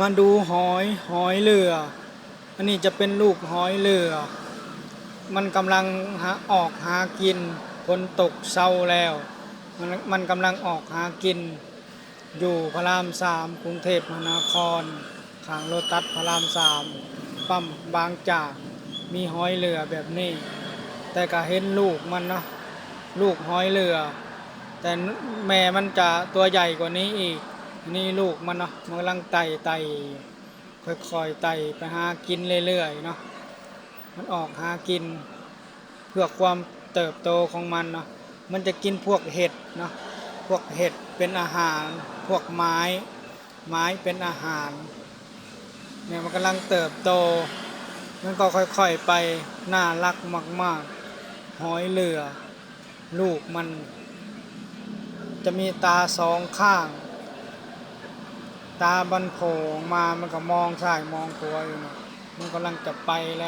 ມາດູຫອຍ, ຫອຍເຫຼືອ. ອັນນີ້ຈະເປັນລູກຫອຍເຫຼືອ. ມັນກຳລັງຫາ, ອອກຫາກິນ. ຝົນຕົກເຊົາແລ້ວ. ມັນ, ມັນກຳລັງອອກຫາກິນ. ຢູ່ພະລາມສາມ ກຸງເທບມະຫານະຄອນ, ຂ້າງໂລຕັສພະລາມສາມ, ປ້ຳບາງຈາກ, ມີຫອຍເຫຼືອແບບນີ້. ແຕ່ກະເຫັນລູກມັນເນາະ, ລູກຫອຍເຫຼືອ, ແຕ່ແມ່ມັນຈະຕົວໃຫຍ່ກວ່ານີ້ອີກ. ນີ້ລູກມັນເນາະ, ມັນກຳລັງໄຕ່ໄຕ່, ຄ່ອຍໆໄຕ່ໄປຫາກິນເລື້ອຍໆເນາະ. ມັນອອກຫາກິນ ເພື່ອຄວາມເຕີບໂຕຂອງມັນເນາະ. ມັນຈະກິນພວກເຫັດເນາະ, ພວກເຫັດເປັນອາຫານ, ພວກໄມ້, ໄມ້ເປັນອາຫານ. ແມ່ມັນກຳລັງເຕີບໂຕ, ມັນກໍຄ່ອຍໆໄປ. ໜ້າລັກມາກໆ. ຫອຍເຫຼືອ, ລູກມັນຈະມີຕາສອງຂ້າງ, ຕາມັນໂຜ່ອອກມາ, ມັນກໍມອງຊ້າຍມອງຂວາຢູ່ເນາະ. ມັນກຳລັງຈະໄປແລ້ວ.